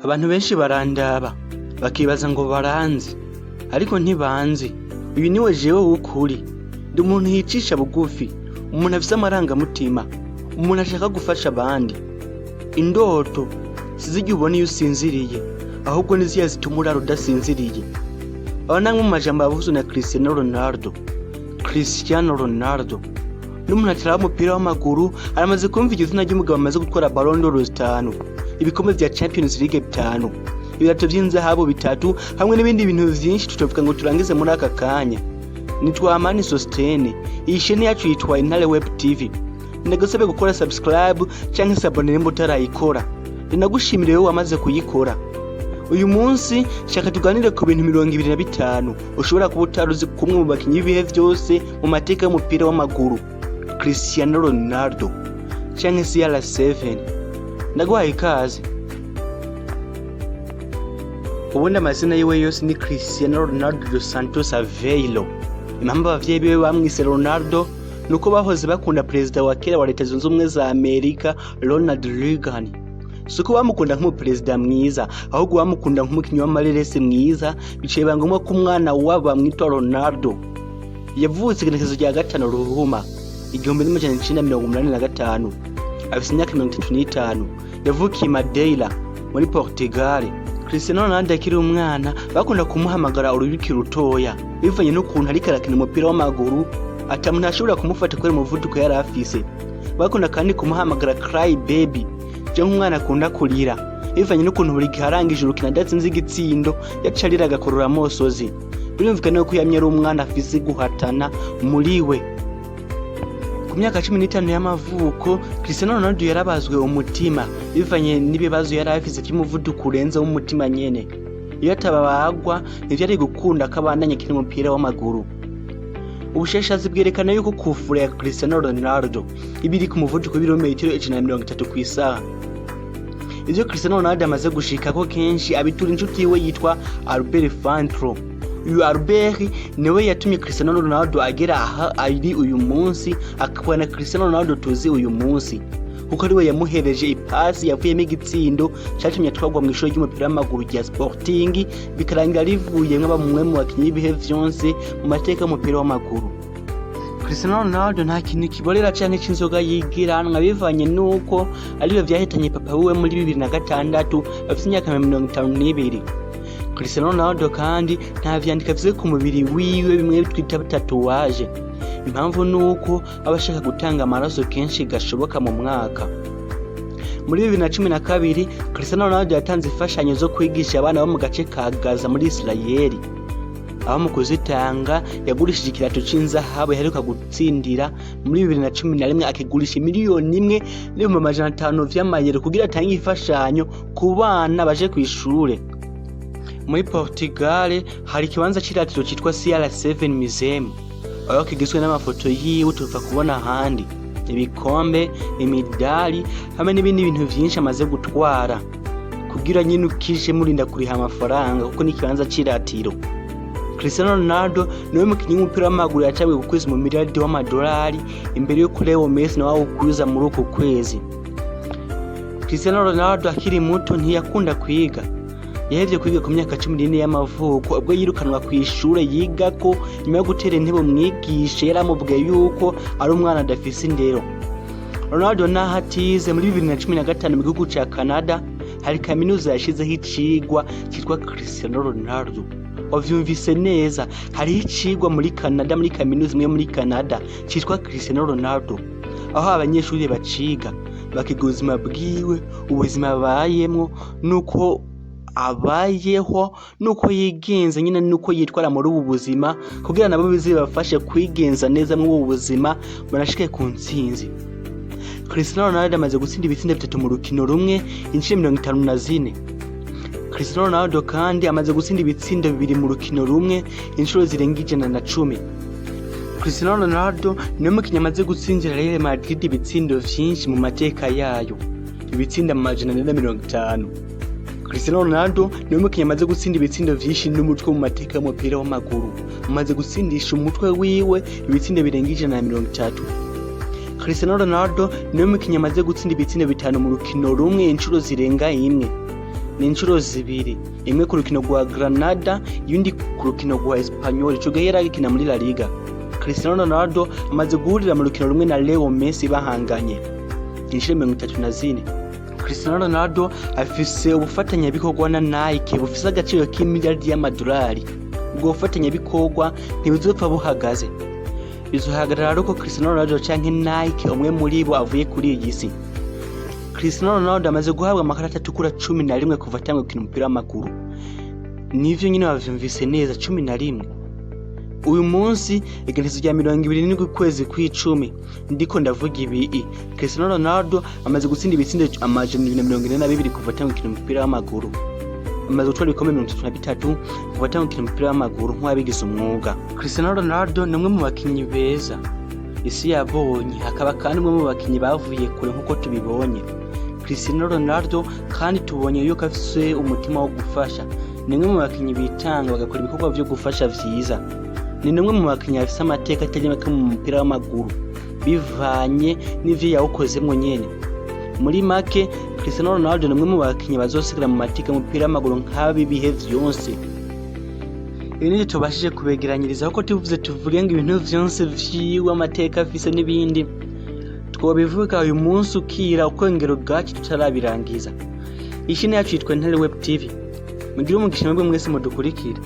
Abantu benshi barandaba bakibaza ngo baranzi, ariko ntibanzi. Uyu niwe jewe w'ukuri. Ndi umuntu yicisha bugufi, umuntu afise amarangamutima, umuntu ashaka gufasha abandi. Indoto si zirya ubona iyo usinziriye, ahubwo ni zirya zituma urara udasinziriye. Aba namwe mu majambo yavuzwe na Cristiano Ronaldo. Cristiano Ronaldo n'umuntu ataraba umupira w'amaguru aramaze kumva iryo zina ry'umugabo amaze gutwara Ballon d'Or zitanu, ibikombe vya Champions League bitanu, ibirato vy'inzahabu bitatu, hamwe n'ibindi bintu vyinshi tutovuga ngo turangize muri aka kanya. Nitwa Amani Sostene, iyi shene yacu yitwa Intare Web TV. Ndagusabe gukora subscribe canke s'abonner nimba utarayikora. Ndinagushimire wewe wamaze kuyikora. Uyu munsi shaka tuganire ku bintu 25 ushobora kuba utaruzi kumwe mu bakinyi b'ibihe vyose mu mateka y'umupira w'amaguru, Cristiano Ronaldo canke CR7. Ndaguhaye ikaze. Ubundi amazina yiwe yose ni Cristiano Ronaldo dos Santos Aveiro. Impamvu abavyeyi biwe bamwise Ronaldo nuko bahoze bakunda perezida wa kera wa Leta Zunze Ubumwe za Amerika, Ronald Reagan. Suko bamukunda nk'umuperezida mwiza, ahubwo bamukunda nk'umukinyi w'amareresi mwiza, biciye biba ngombwa ko umwana wabo bamwita Ronaldo. Yavutse igenekerezo rya 5 Ruhuma 1985, afise imyaka 35. Yavukiye Madeira muri Portugal. Cristiano Ronaldo akiri umwana bakunda kumuhamagara uruyuki rutoya, bivanye n'ukuntu ariko arakina umupira w'amaguru ata muntu ashobora kumufata kubera umuvuduko yari afise. Bakunda kandi kumuhamagara Cry Baby, canke umwana akunda kurira, bivanye n'ukuntu buri gihe arangije urukino adatsinze igitsindo yaca arira agakurura amosozi. Birumvikana ko yamye ari umwana afise guhatana muri we. Ku myaka 15 y'amavuko, Cristiano Ronaldo yarabazwe umutima bivanye n'ibibazo yari afise vy'umuvuduko urenze w'umutima nyene. Iyo atabagwa ntivyari gukunda ko abandanya akina umupira w'amaguru. Ubushakashatsi bwerekana yuko kufura ya Cristiano Ronaldo iba iri ku muvuduko w'ibirometero 130 kw'isaha. Ivyo Cristiano Ronaldo amaze gushikako kenshi abitura inshuti yiwe yitwa Albert Fantro. Uyu Albert niwe yatumye Cristiano Ronaldo agera aha ari uyu munsi, akaba na Cristiano Ronaldo tuzi uyu munsi, kuko ariwe yamuhereje ipasi yavuyemo igitsindo catumye atwarwa mw'ishuri ry'umupira w'amaguru rya Sporting, bikarangira rivuyemwo bamwe mu bakinyi b'ibihe vyose mu mateka y'umupira w'amaguru. Cristiano Ronaldo nta kintu kiborera canke c'inzoga yigiranwa, bivanye nuko arivyo vyahitanye papa wiwe muri 2006 afise imyaka 52. Cristiano Ronaldo kandi nta vyandiko afise ku mubiri wiwe, bimwe twita tatouage. Impamvu nuko aba ashaka gutanga amaraso kenshi gashoboka mu mwaka. Muri 2012 Cristiano Ronaldo yatanze imfashanyo zo kwigisha abana bo mu gace ka Gaza muri Israeli, aho mu kuzitanga yagurishije ikirato c'inzahabu yaheruka gutsindira muri 2011, akigurisha 1,500,000 vy'amayero kugira atange imfashanyo ku bana baje kw'ishure. Muri Portugal hari ikibanza c'iratiro citwa CR7 Museum, aho kigizwe n'amafoto yiwe tuva kubona ahandi, ibikombe, imidari hamwe n'ibindi bintu vyinshi amaze gutwara. Kugira nyine ukije murinda kuriha amafaranga kuko ni ikibanza c'iratiro. Cristiano Ronaldo niwe mukinyi w'umupira w'amaguru yacaguye ku kwezi mu miliyaridi w'amadolari imbere yuko Leo Messi nawe awukwiza muri uku kwezi. Cristiano Ronaldo akiri muto ntiyakunda kwiga. Yahevye kwiga ku myaka 14 y'amavuko, ubwo yirukanwa kw'ishure yigako nyuma yo gutera intebe umwigisha yari amubwiye yuko ari umwana adafise indero. Ronaldo naho atize, muri 2015 mu gihugu ca Canada hari kaminuza yashizeho icigwa citwa Cristiano Ronaldo. Wavyumvise neza, hariho icigwa muri Canada, muri kaminuza imwe muri Canada, citwa Cristiano Ronaldo, aho abanyeshuri baciga bakiga ubuzima bwiwe, ubuzima abayemwo, nuko abayeho, nuko yigenza nyine, nuko yitwara muri ubu buzima, kugira nabo bize bibafashe kwigenza neza muri ubu buzima banashike ku ntsinzi. Cristiano Ronaldo amaze gutsinda ibitsindo bitatu mu rukino rumwe inshuro 54. Cristiano Ronaldo kandi amaze gutsinda ibitsindo bibiri mu rukino rumwe inshuro zirenga 110. Cristiano Ronaldo niwe mukinyi amaze gutsindira Real Madrid ibitsindo vyinshi mu mateka yayo, ibitsindo 450. Cristiano Ronaldo niwe mukinyi amaze gutsinda ibitsindo vyinshi n'umutwe mu mateka y'umupira w'amaguru, amaze gutsindisha umutwe wiwe ibitsindo birenga 130. Cristiano Ronaldo niwe mukinyi amaze gutsinda ibitsindo bitanu mu rukino rumwe inshuro zirenga imwe. Ni inshuro zibiri, imwe ku rukino rwa Granada, iyindi ku rukino rwa Espanyol. Ico gihe yari agikina muri La Liga. Cristiano Ronaldo amaze guhurira mu rukino rumwe na Leo Messi bahanganye inshuro 34. Cristiano Ronaldo afise ubufatanyabikorwa na Nike bufise agaciro k'imiliyardi y'amadolari. Ubwo bufatanyabikorwa ntibuzopfa buhagaze, bizohagarara ari uko Cristiano Ronaldo canke Nike, umwe muri bo, avuye kuri iyi si. Cristiano Ronaldo amaze guhabwa amakarata atukura 11 kuva atanguye gukina umupira w'amaguru. Nivyo nyine, bavyumvise neza, 11. Uyu munsi, igenekerezo rya 27 ukwezi kw'icumi, ndiko ndavuga ibi, Cristiano Ronaldo amaze gutsinda ibitsindo 242 kuva atanguye gukina umupira w'amaguru. Amaze gutwara ibikombe 33 kuva atanguye gukina umupira w'amaguru nk'uwabigize umwuga. Cristiano Ronaldo ni umwe mu bakinyi beza isi yabonye, hakaba kandi umwe mu bakinyi bavuye kure nk'uko tubibonye. Cristiano Ronaldo kandi tubonye yuko afise umutima wo gufasha. Ni umwe mu bakinyi bitanga bagakora ibikorwa vyo gufasha vyiza. Ni umwe mu bakinyi bafise amateka atari make mu mupira w'amaguru bivanye n'ivyo yawukozemwo nyene. Muri make, Cristiano Ronaldo ni umwe mu bakinyi bazosigara mu mateka y'umupira w'amaguru nk'abi bihe vyose. Ibi nivyo tubashije kubegeranyiriza, kuko tuvuze tuvuge ngo ibintu vyose vyiwe, amateka afise n'ibindi, twobivuga uyu munsi ukira ukongera ubwacu tutarabirangiza. Ishini yacu yitwa Ntare Web TV. Mugire umugisha mwebwe mwese mudukurikira.